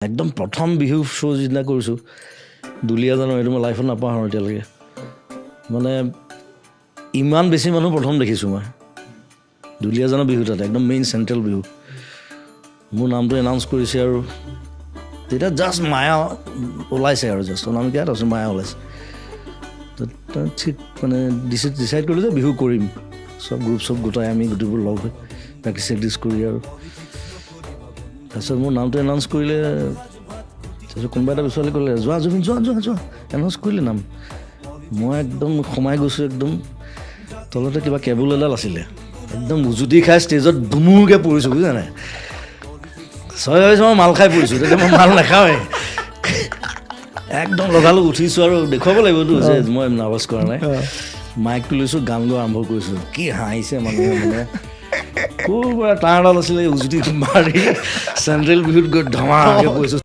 একদম প্ৰথম বিহু শ্ব' যিদিনা কৰিছোঁ দুলীয়াজানৰ, এইটো মই লাইফত নাপাহৰোঁ এতিয়ালৈকে। মানে ইমান বেছি মানুহ প্ৰথম দেখিছোঁ মই দুলীয়াজানৰ বিহু, তাতে একদম মেইন চেণ্ট্ৰেল বিহু। মোৰ নামটো এনাউন্স কৰিছে আৰু তেতিয়া জাষ্ট মায়া ওলাইছে আৰু জাষ্ট অনামিকা, তাৰপিছত মায়া ওলাইছে। তো ঠিক মানে ডিচাইড কৰিলোঁ যে বিহু কৰিম। চব গ্ৰুপ চব গোটাই আমি গোটেইবোৰ লগ হৈ প্ৰেক্টিচ চেক্টিচ কৰি আৰু তাৰপিছত মোৰ নামটো এনাউন্স কৰিলে। তাৰপিছত কোনোবা এটা ছোৱালী ক'লে, "যোৱা জুবিন, যোৱা যোৱা যোৱা, এনাউন্স কৰিলে নাম।" মই একদম সোমাই গৈছোঁ। একদম তলতে কিবা কেবুল এডাল আছিলে, একদম উজুতি খাই ষ্টেজত দুমুৰকৈ পৰিছোঁ, বুজিছা নাই? চবে ভাবিছোঁ মই মাল খাই পৰিছোঁ। তেতিয়া মই মাল নাখাওঁৱেই। একদম লগালগ উঠিছোঁ আৰু দেখুৱাব লাগিবতো যে মই নাৰ্ভাছ কৰা নাই। মাইকটো লৈছোঁ, গান গোৱা আৰম্ভ কৰিছোঁ। কি হাঁহিছে মানুহে! মানে ক'ৰ পৰা তাঁৰডাল আছিলে, উজুতি মাৰি চেণ্ট্ৰেল বিহুত গৈ ধমাকে পৰিছোঁ।